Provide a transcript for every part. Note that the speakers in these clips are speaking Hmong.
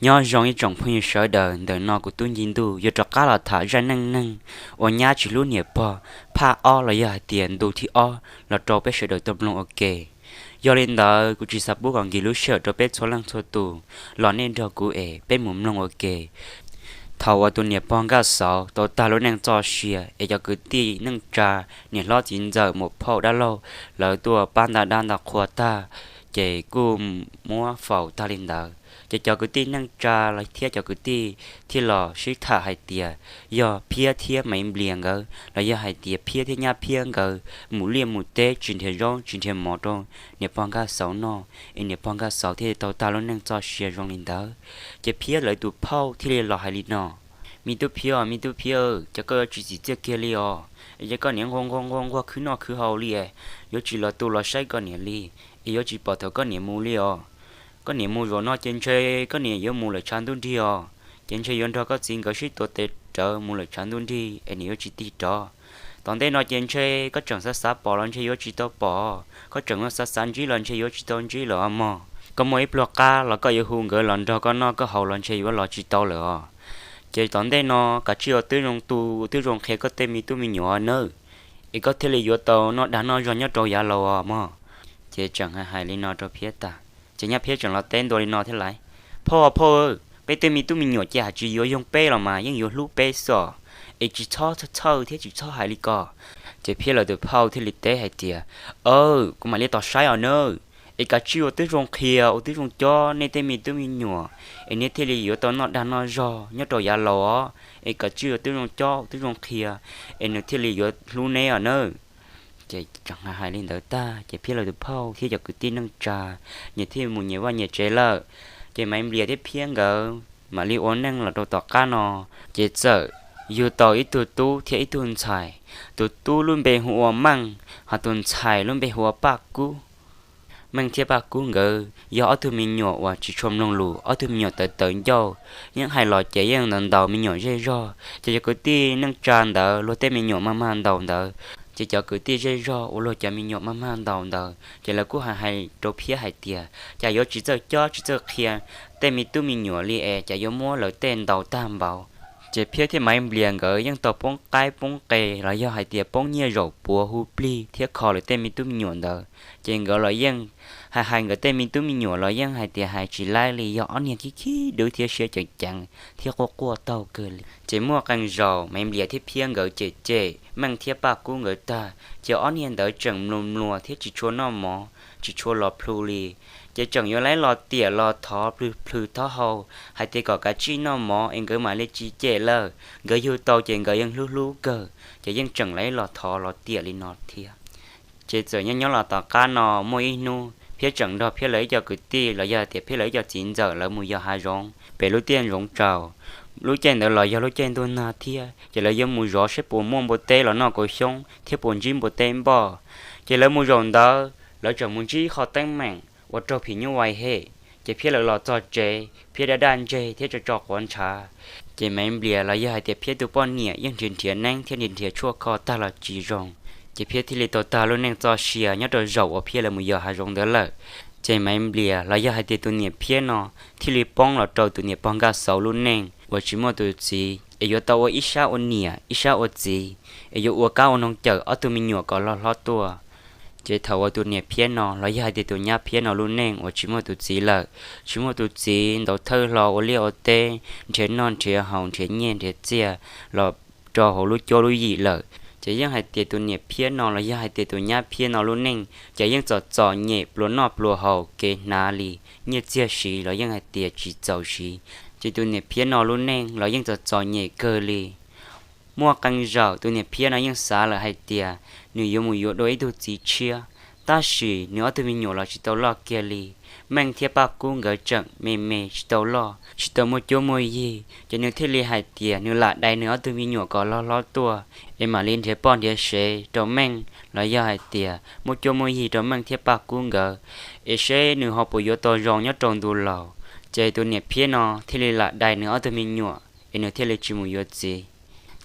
Nyob zoo ib tsoom phooj ywg sawv daws, ntawm no kuv tub Nci Ntuj yuav rov qab los tham zaj neej neeg uas nyab tsis hlub niam pog phaj ob los yog hais tias ntu thib ob los rau peb sawv daws tau mloog ua ke. Yog li ntawd kuv tsis xav pub kom nkim lub sij hawm rau peb txhua leej txhua tus, los nej nrog kuv es peb mus mloog ua ke. Thaum uas tus niam pog Nkaj Xauv tau tag lub neej txoj sia es cov kwv tij neej tsa, niam hlob txiv ntxawm mus phauj dab laug, lawv tuaj pab nta dab nta qhua tag, ces kuj muab faus tag li ntawd. Ces cov kwv tij neej tsa los thiab cov kwv tij thiaj los sib tham hais tias yog Phiab thiab Maiv Nplias nkawd los yog hais tias Phiab thiab nyab Phiab nkawd mus liaj mus teb tsis nrhiav zaub tsis nrhiav mov rau niam pog Nkaj Xauv noj, es niam pog Nkaj Xauv thiaj tau tag lub neej txoj sia zoo li ntawd. Ces Phiab lawv tus phauj thiaj li los hais li no: Me tub Phiab, me tub Phiab, cas koj yuav tsis txim txiaj kiag li os? Es koj niam nquag nquag nquag nquag khwv noj khwv haus li es yuav tsis los tu los saib koj niam li, es yuav tsis pom thaum koj niam mus li os. Koj niam mus zaum no ces ntshe koj niam yuav mus lawm tshav ntuj nrig os. Ces ntshe yuav nrog koj txiv nkawd sib tuav tes rawv mus lawm tshav ntuj nrig es niam yuav tsis tig rov. Tom ntej no ces ntshe koj tseem xav xav pom los ntshe yuav tsis tau pom, koj tseem yuav xav xav ntsib los ntshe yuav tsis tau ntsib lawm os mog. Koj muaj ib pluag qab los koj yuav hu nkawd los nrog koj noj koj haus los ntshe yuav los tsis tau lawm os. Ces tom ntej no kav tsij ua tib zoo tu, ua tib zoo qhia koj tej me tub me nyuam nawb, es koj thiaj li yuav tau noj dag noj zog nyob rau yav laus os mog. Ces tseem hais hais li no rau Phiab tag, ces nyab Phiab tseem los teb ntua li no thiab lais: Phauj, phauj, peb tej me tub me nyuam ces hais tsis yuav yoog peb los mas yeej yuav hlub peb xwb os, es tsis txhob txhawj thiab tsis txhob hais li ko. Ces Phiab lawv tus phauj thiaj li teb hais tias: Aw, kuv mam li tos saib os nawb. Es kav tsij ua tib zoo qhia, ua tib zoo cob nej tej me tub me nyuam, es nej thiaj li yuav tau noj dag noj zog nyob rau yav laus os. Es kav tsij ua tib zoo cob, ua tib zoo qhia, es nws thiaj li yuav hlub neb os nawb. Ces tseem hais hais li ntawd tag ces Phiab lawv tus phauj thiab cov kwv tij neej tsa nyias thiaj mus nyias vaj nyias tsev lawm. Ces Maiv Nplias thiab Phiab nkawd mam li ua neej los rau tom qab no, ces txawm yug tau ib tug tub thiab ib tug ntxhais. Tus tub lub npe hu ua Meej, ho tus ntxhais lub npe hu ua Paj Kub. Meej thiab Paj Kub nkawd yog ob tug me nyuam uas tsis tshua mloog lus, ob tug me nyuam tawv tawv ncauj, yeej hais los ces yeej ntaus ntaus me nyuam zej zog. Ces cov kwv tij neej tsa ntawd luag tej me nyuam maj maj ntaus ntawd, ces cov kwv tij zej zog uas luag cov me nyuam maj maj ntaus ntawd ces lawv kuj hais hais rau Phiab hais tias cas yuav tsis txawj cob tsis txawj qhia tej me tub me nyuam li es cas yuav muab lawv tej ntaus tag npaum. Ces Phiab thiab Maiv Nplias nkawd yeej tau poob qaib poob qe los yog hais tias poob nyiaj zaum puav hu plig thiab kho lawv tej me tub me nyuam ntawd. Ces nkawd los yeej hais hais nkawd tej me tub me nyuam los yeej hais tias hais tsis laib li, yog ob niag khib khib dub thiab siab ceev ceev thiab quaj quaj taug kawg li. Ces muaj qee zaus Maiv Nplias thiab Phiab nkawd cem cem Meej thiab Paj Kub nkawd tag, ces ob niag ntawd tseem mluas mluas thiab tsis tshua noj mov, tsis tshua los plhu li. Ces tseem yuav laib los tiam los thov plhws plhws taub hau hais tias kom kav tsij noj mov es nkawd mam li tsis cem lawm, nkawd yug tau ces nkawd yeej hlub hlub kawg, ces yeej tseem laib los thov los tiam li no thiab. Ces txawm nyob nyob los tom qab no muaj ib hnub Phiab tseem nrog Phiab lawv ib co kwv tij los yog tias Phiab lawv ib co txiv ntxawm lawv mus yos hav zoov pem lub tiaj zoov tsaus. Lub caij ntawd los yog lub caij ntuj nag thiab, ces lawv yuav mus zov saib puas muaj npua teb los noj kaus xyoob thiab puas ntsib npua teb npoj. Ces lawv mus zaum ntawd lawv tseem mus ntsib ib qho teeb meem uas raug phim nyuj vais hem. Ces Phiab lawv los txog tsev, Phiab daj daj ntseg thiab tso tso quav ntshav. Ces Maiv Nplias los yog hais tias Phiab tus poj niam yeej nrhiav nrhiav neeb thiab nrhiav nrhiav tshuaj kho tag los tsis zoo. Ces Phiab thiaj li tau tag lub neej txoj sia nyob rau zaum uas Phiab lawv mus yos hav zoov ntawd lawm. Ces Maiv Nplias los yog hais tias tus niam Phiab no thiaj li poob los rau tus niam pog Nkaj Xauv lub neej uas tsis muaj tus txiv, es yuav tau ua ib sab ua niam ib sab ua txiv, es yuav ua kab ua noog cawm ob tug me nyuam kom loj hlob tuaj. Ces thaum uas tus niam Phiab no los yog hais tias tus nyab Phiab no lub neej uas tsis muaj tus txiv lawm, tsis muaj tus txiv ntaus thawj hlo ua liaj ua teb, nrhiav noj nrhiav haus, nrhiav nyiaj nrhiav txiaj los rau hauv lub cuab lub yig lawm, ces yeej hais tias tus niam Phiab no los yog hais tias tus nyab Phiab no lub neej ces yeej txom txom nyem pluas noj pluas haus, kev hnav li nyiaj txiag siv los yeej hais tias tsis txaus siv. Ces tus niam Phiab no lub neej los yeej txom txom nyem kawg li. Muaj qee zaum tus niam Phiab no yeej xav lawm hais tias nws yuav mus yuav dua ib tug txiv tshiab, tab sis nws ob tug me nyuam los tsis tau loj kiag li. Meej thiab Paj Kub nkawd tseem me me tsis tau loj, tsis tau muaj cuab muaj yig, ces nws thiaj li hais tias nws lam dai nws ob tug me nyuam kom loj hlob tuaj, es mam li nrhiav poj nrhiav sev rau Meej los yog hais tias muaj cuab muaj yig rau Meej thiab Paj Kub nkawd, es seb nws ho puas yuav tau zoo nyob rau ntu laus. Ces tus niam Phiab no thiaj li lam dai nws ob tug me nyuam, es nws thiaj li tsis mus yuav txiv.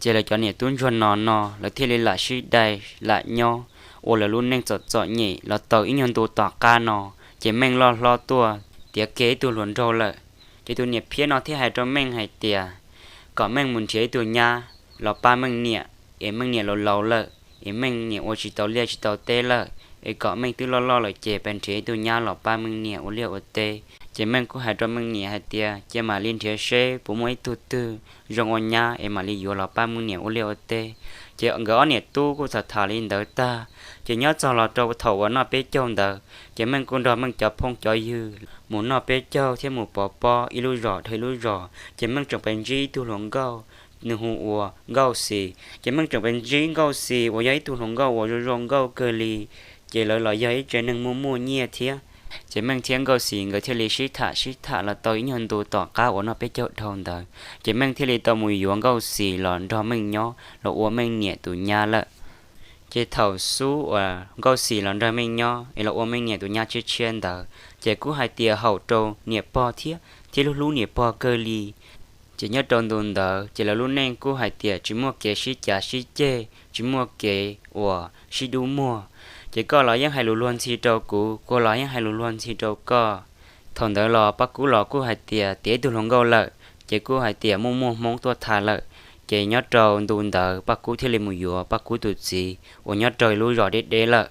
Ces lawv cov niam tub ntsuag no no lawv thiaj li lam sib dai lam nyob ua lawv lub neej txom txom nyem los tau ib nyuag ntu tom qab no. Ces Meej loj hlob tuaj tiav kiag ib tug hluas nraug lawm. Ces tus niam phiab no thiaj hais rau Meej hais tias kom Meej mus nrhiav ib tug nyab los pab Meej niam, es Meej niam laus laus lawm, es Meej niam ua tsis tau liaj tsis tau teb lawm, es kom Meej twb loj loj lawm ces pab nrhiav ib tug nyab los pab Meej niam ua liaj ua teb. Ces Meej kuj hais rau Meej niam hais tias cia mam li nrhiav seb puas muaj ib tug twg zoo ua nyab es mam li yuav los pab Meej niam ua liaj ua teb. Ces nkawd ob niam tub kuj tham tham li ntawd tag, ces nyob txog los rau thaum uas noj peb caug ntawd ces Meej kuj nrog Meej cov phooj cov ywg mus noj peb caug thiab mus pov pob ib lub zos dhau ib lub zos. Ces Meej tseem pes ntsib ib tug hluas nkauj, nws hu ua Nkauj Xis. Ces Meej tseem pes ntsib Nkauj Xis uas yog ib tug hluas nkauj uas zoo zoo nkauj kawg li, ces lawv los yog ib tsev neeg muaj muaj nyiaj thiab. Ces Meej thiab Nkauj Xis nkawd thiaj li sib tham sib tham los tau ib nyuag ntu tom qab uas noj peb caug dhau ntawd, ces Meej thiaj li tau mus yuav Nkauj Xis los nrog Meej nyob los ua Meej niam tus nyab lawm. Ces thaum xub uas Nkauj Xis los nrog Meej nyob es los ua Meej niam tus nyab tshiab tshiab ntawd ces kuj hais tias haum rau niam pog thiab thiab hlub hlub niam pog kawg li. Ces nyob rau ntu ntawd ces lawv lub neej kuj hais tias tsis muaj kev sib cav sib ceg, tsis muaj kev uas sib dub muag. Ces koj los yeej hais lus luag ntxhi rau kuv, kuv los yeej hais lus luag ntxhi rau koj. Thaum ntawd los Paj Kub los kuj hais tias tiav ib tug hluas nkauj lawm, ces kuj hais tias muaj muaj hmoob tuaj tham lawm. Ces nyob rau ntu ntawd Paj Kub thiaj li mus yuav Paj Kub tus txiv uas nyob rau lub zos deb deb lawm.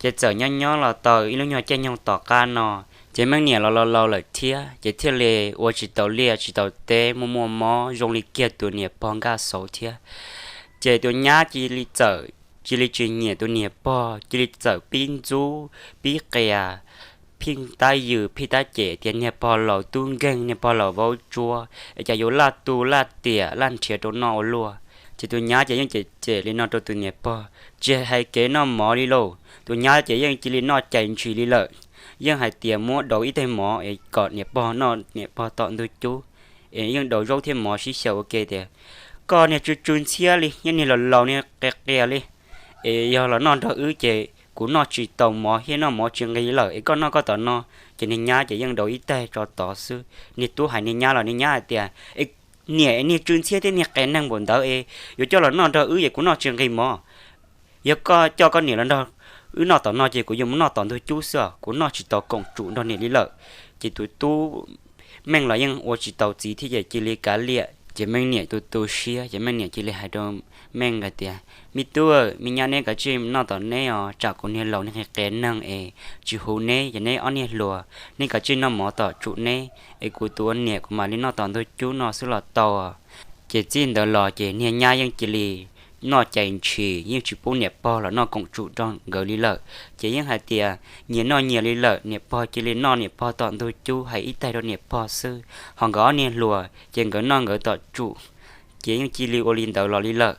Ces txawm nyob nyob los tau ib lub nyuag caij nyoog tom qab no, ces Meej niam los laus laus lawm thiab, ces thiaj li ua tsis tau liaj tsis tau teb, muaj muaj mob zoo li kiag tus niam pog Nkaj Xauv thiab. Ces tus nyab cia li txawm, cia li tsis nyiam tus niam pog, cia li txawm pib ntxub pib qias, phij tab yws phij tab cem tias niag pog laus tub nkeeg, niag pog laus vaub tsuab, es cas yuav laj tu laj tiam laj nrhiav rau noj ua luaj. Ces tus nyab ces yeej cem cem li no rau tus niam pog, tsis hais kev noj mov li lauj, tus nyab ces yeej cia li noj cais ntshis li lawm. Yeej hais tias muab daus ib teg mov es kom niam pog noj, niam pog tom ntug cub, es yeej daus zaub thiab mov sib xyaw ua ke tias, koj niag tsw tsw ntxhiab li, yeej niag laus laus niag qias qias li, es yog los noj nrog wb ces kuv noj tsis tau mov thiab noj mov tsis nqig lawm es koj noj koj tom no. Ces niag nyab ces yeej daus ib teg tso tod xwb. Niag tub hais niag nyab los niag nyab hais tias, niam, niag tsw ntxhiab thiab niag qias neeg npaum ntawd es yuav coj los noj nrog wb es kuv noj tsis nqig mov. Yog koj coj koj niam los nrog wb noj tom no ces kuv yuav mus noj tom ntug cub xwb os, kuv noj tsis tau koom tsum nrog niam li lawm. Ces tus tub Meej los yeej ua tsis tau txiv thiab ces cia li kav liam. Ces Meej niam tu tu siab ces Meej niam cia li hais rau Meej hais tias, me tub, me nyab, neb kav tsij noj tom neb os, tsam kuv niag laus niag qias qias neeg es tsis hu neb, ces neb ob niag hluas neb kav tsij noj mov tom tsum neb, es kuv tus ua niam kuv mam li noj tom ntug cub no xwb los tau. Ces txij ntawd los ces niag nyab yeej cia li noj cais ntshis, yeej tsis pub niam pog los noj koom tsum rau nkawd li lawm. Ces yeej hais tias nyias noj nyias li lawm, niam pog cia li noj niam pog tom ntug cub, hais ib teg rau niam pog xwb, ho nkawd ob niag hluas ces nkawd noj nkawd tom tsum. Ces yeej cia li ua li ntawd los li lawm.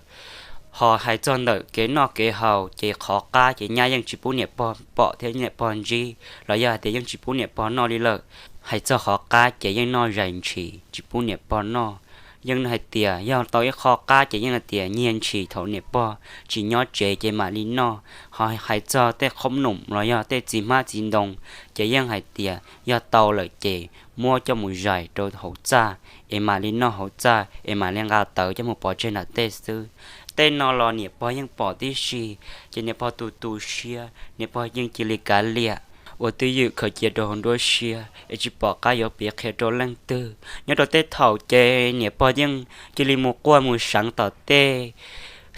Ho hais txog ntawm kev noj kev haus ces qhov qab ces nyab yeej tsis pub niam pog pom thiab niam pog ntsib, los yog hais tias yeej tsis pub niam pog noj li lawm. Hais txog qhov qab ces yeej noj zais ntshis tsis pub niam pog noj. Yeej hais tias yog tau ib qho qab ces yeej hais tias nyiag ntshis thaum niam pog tsis nyob tsev ces mam li noj. Ho hais txog tej qhob noom los yog tej txiv hmab txiv ntoo, ces yeej hais tias yog tau lawm ces muab coj mus zais rau hauv txaj, es mam li noj hauv txaj es mam li nqa tawv coj mus pov tseg nram tej xwb. Tej no los niam pog yeej pom tib si, ces niam pog tu tu siab, niam pog yeej cia li kav liam, ua twj ywm khaws cia rau hauv nruab siab es tsis pom qab yuav piav qhia rau leej twg. Nyob rau tej thaum ces niam pog yeej cia li mus quaj mus seev tom tej,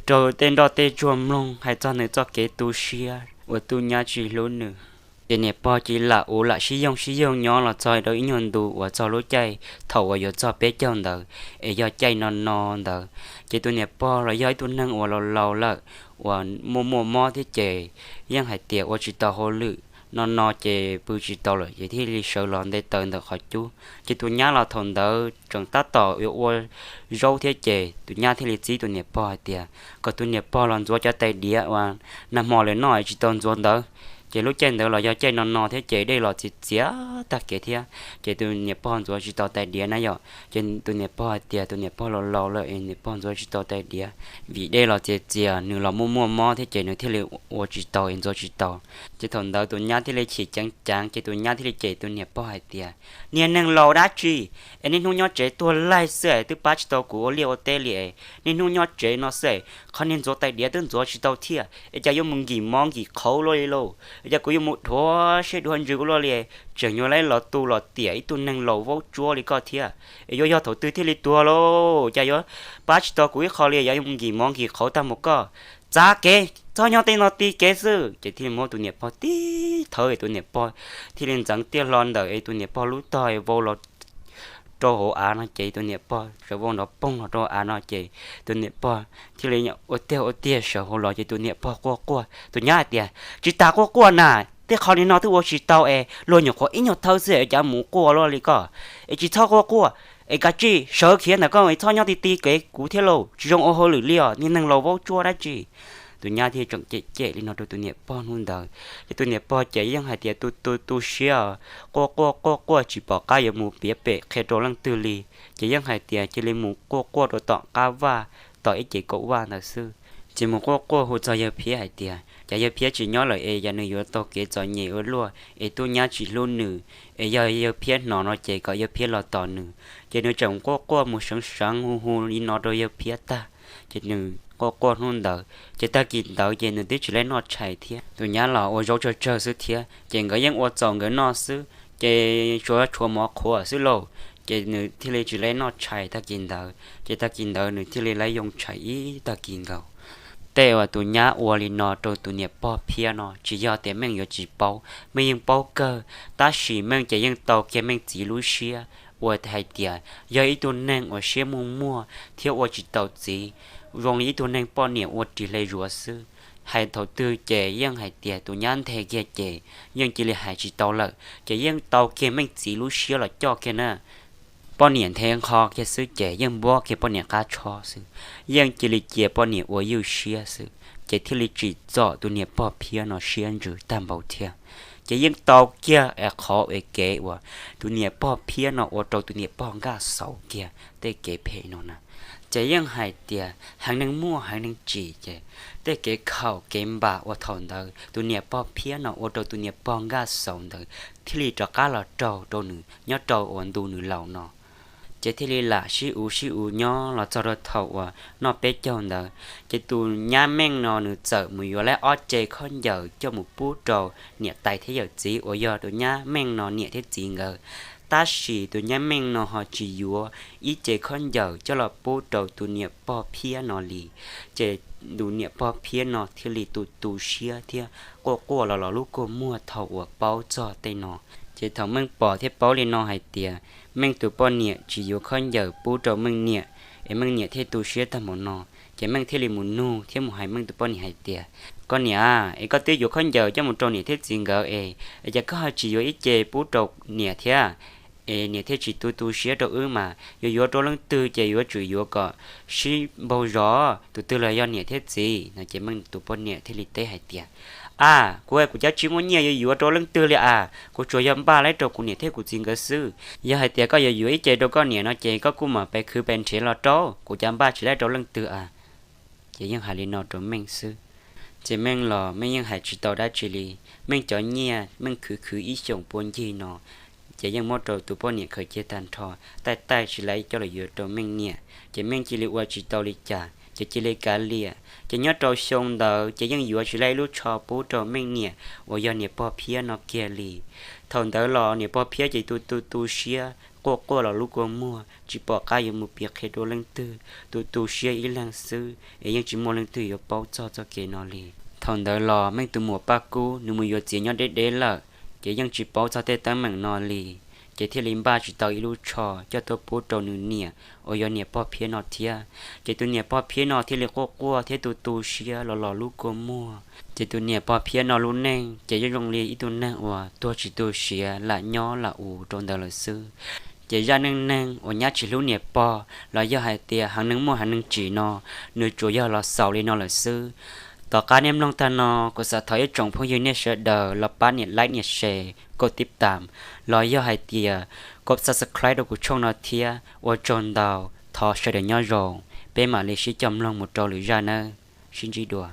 rau tej nroj tej tsuag mloog hais txog nws txoj kev tu siab uas tub nyab tsis hlub nws. Ces niam pog cia li lam ua lam sib yoog sib yoog nyob los txog rau ib nyuag ntu uas txog lub caij thaum uas yuav txog peb caug ntawd, es yog caij no no ntawd, ces tus niam pog los yog ib tug neeg uas laus laus lawm, uas muaj muaj mob thiab ces yeej hais tias ua tsis tau hauj lwm no no ces pw tsis tau lawm ces thiaj li sawv los nte taws ntawm qhov cub. Ces tus nyab los thaum ntawd tseem tab tom yuav ua zaub thiab ces tus nyab thiaj li txib tus niam pog hais tias kom tus niam pog los ntxuav cov tais diav uas nag hmo lawv noj tsis tau ntxuav ntawd. Ces lub caij ntawd los yog caij no no thiab ces dej los txias txias tag kev thiab, ces tus niam pog ntxuav tsis tau tais diav na yom. Ces tus niam pog hais tias tus niam pog laus laus lawm es niam pog ntxuav tsis tau tais diav, vim dej los txias txias nws los muaj muaj mob thiab ces nws thiaj li ua tsis tau es ntxuav tsis tau. Ces thaum ntawd tus nyab thiaj li chim ceev ceev ces tus nyab thiaj li cem tus niam pog hais tias, niag neeg laus dab tsi es niaj hnub nyob tsev tuag laig xwb es twb pab tsis tau kuv ua liaj ua teb li es niaj hnub nyob tsev no xwb es qhov niag ntxuav tais diav twb ntxuav tsis tau thiab es cas yuav mus nkim mov nkim qhauv luaj li lauj. Yog kuv yuav mus dhuav siab dhuav ntsws ua luaj li, tseem yuav los tu los tiam ib tug neeg laus vaub tsuab li koj thiab, es yuav yog thaum twg thiaj li tuag lauj? Cas yuav pab tsis tau kuv ib qho li, yuav nkim mov nkim qhauv tag mus koj. Txav kev, txhob nyob tej no, ti kev xwb. Ces thiaj li muab tus niam pog tib thawb, tus niam pog thiaj li ntxeev tiaj hlo ntawm tus niam pog lub tog vau los rau hauv av no ces tus niam pog sawv vau nrov poog los rau av no ces tus niam pog thiaj li ua tiag ua tiag sawv hauv los ces tus niam pog quaj quaj. Tus nyab hais tias, Tsis tas quaj quaj na, tej qho li no twb ua tsis tau es luag nyuam qhuav ib nyuag thawb xwb es cas mus quaj luaj li koj? Es tsis txhob quaj quaj, es kav tsij sawv khiav ntawm koj, txhob nyob ti ti kev kuv thiab lauj, tsis zoo ua hauj lwm li os, niag neeg laus vaub tsuab dab tsi. Tus nyab thiaj tseem cem cem li no rau tus niam pog hnub ntawd, ces tus niam pog ces yeej hais tias, Tu tu tu siab, quaj quaj quaj quaj tsis pom qab yuav mus piav pem qhia rau leej twg li. Ces yeej hais tias cia li mus quaj quaj rau tom qab vaj, tom ib ce kaum vaj ntawd xwb. Ces mus quaj quaj hu txog yawg Phiab hais tias, Cas yawg Phiab tsis nyob lawm es yog nws yuav taug kev txom nyem ua luaj es tub nyab tsis hlub nws, es yog yawg Phiab hnov no ces kom yawg Phiab los tos nws. Ces nws tseem quaj quaj mus seev seev hu hu li no rau yawg Phiab tag, ces nws quaj quaj hnub ntawd ces tag kis ntawd ces nws twb tsis laib noj tshais thiab. Tus nyab los ua zaub tsawg tsawg xwb thiab ces nkawd yeej ua txaus nkawd noj xwb, ces tsuas tshuav mov qhuav xwb lauj. Ces nws thiaj li tsis laib noj tshais tag kis ntawd, ces tag kis ntawd nws thiaj li laib yoo tshais ib tag kis nkaus. Tej uas tus nyab ua li no rau tus niam pog Phiab no tsis yog tias Meej yuav tsis paub, Meej yeej paub kawg, tab sis Meej ces yeej tau kiag Meej txiv lub siab uas hais tias yog ib tug neeg uas siab muag muag thiab ua tsis tau txiv, zoo li ib tug neeg poj niam ua ris hle zuav xwb. Hais thaum twg ces yeej hais tias tus nyab nthe kiag ces yeej cia li hais tsis tau lawm, ces yeej tau kiag Meej txiv lub siab los coj kiag na. Poj niam nthe nqho kiag xwb ces yeej npuab kiag poj niam qab tsho xwb, yeej cia li cia poj niam ua ywj siab xwb, ces thiaj li tsim txom tus niam pog Phiab no siab ntsws tag npaum thiab. Ces yeej tau kiag es qhov es kev uas tus niam pog Phiab no ua rau tus niam pog Nkaj Xauv kiag tej kev phem no na. Ces yeej hais tias heev neeg muaj heev neeg tsim, ces tej kev khaum kev npam uas thaum ntawd tus niam pog Phiab no ua rau tus niam pog Nkaj Xauv ntawd thiaj li rov qab los raug rau nws nyob rau uas ntu nws laus no. Ces thiaj li lam sib uv sib uv nyob los txog rau thaum uas noj peb caug ntawd, ces tus nyab Meej no nws txawm mus yuav lawm ob ce khaub ncaws coj mus pub rau niam tais thiab yawm txiv uas yog tus nyab Meej no niam thiab txiv nkawd. Tab sis tus nyab Meej no ho tsis yuav ib ce khaub ncaws coj los pub rau tus niam pog Phiab no li. Ces tus niam pog Phiab no thiaj li tu tu siab thiab quaj quaj los los lub kua muag thaum uas paub txog tej no. Ces thaum Meej pom thiab paub li no hais tias Meej tus poj niam tsis yuav khaub ncaws pub rau Meej niam, es Meej niam thiaj tu siab tag npaum no, ces Meej thiaj li mus nug thiab mus hais Meej tus poj niam hais tias, Koj niam, es koj twb yuav khaub ncaws coj mus rau niam thiab txiv nkawd es, es cas koj ho tsis yuav ib ce pub rau niam thiab? Es niam thiaj tsis tu tu siab rau wb mas, yuav yuav rau leej twg ces yuav tsum yuav kom sib npaug zog, tus twg los yog niam thiab txiv no. Ces Meej tus poj niam thiaj li teb hais tias, A, kuv, kuv cov tsis muaj nyiaj yuav yuav rau leej twg li as, kuv tsuas yog npaj laib rau kuv niam thiab kuv txiv nkawd xwb. Yog hais tias koj yuav yuav ib ce rau koj niam no ces koj kuj mam pe khwv pe nrhiav los rau, kuv cov npaj tsis laib rau leej twg as. Ces yeej hais li no rau Meej xwb. Ces Meej los Meej yeej hais tsis tau dab tsi li. Meej cov nyiaj Meej khwv khwv ib xyoos pua ncig no, ces yeej muab rau tus poj niam khaws cia tag nrho, taij taij tsis laib coj los yuav rau Meej niam. Ces Meej cia li ua tsis tau li cas ces cia li kav liam. Ces nyob rau xyoo ntawd ces yeej yuav tsis laib ib lub tsho pub rau Meej niam uas yog niam pog Phiab no kiag li. Thaum ntawd los niam pog Phiab ces tu tu tu siab quaj quaj los lub kua muag tsis pom qab yuav mus piav qhia rau leej twg, tu tu siab ib leeg xwb es yeej tsis muaj leej twg yuav paub txog txoj kev no li. Thaum ntawd los Meej tus muam Paj Kub nws mus yuav txiv nyob deb deb lawm, ces yeej tsis paub txog tej teeb meem no li. Ces thiaj li npaj tsis tau ib lub tsho coj tuaj pub rau nws niam uas yog niam pog Phiab no thiab. Ces tus niam pog Phiab no thiaj li quaj quaj thiab tu tu siab los los lub kua muag. Ces tus niam pog Phiab no lub neej ces yeej zoo li ib tug neeg uas tuag tsis tu siav, lam nyob lam ua rau ntawd lawm xwb. Ces zaj neej neeg uas nyab tsis hlub niam pog los yog hais tias heev neeg muaj heev neeg tsim no, nws tsuas yog los xaus li no lawm xwb. Tom qab nej mloog tag no, kuv xav thov ib tsoom phooj ywg nej sawv daws los pab nias like, nias share, koj tib tam, los yog hais tias koj subscribe rau kuv channel no thiab. Ua tsaug ntau, thov sawv daws nyob zoo, peb mam li sib coj mloog mus rau lwm zaj nawb. Sib ntsib dua.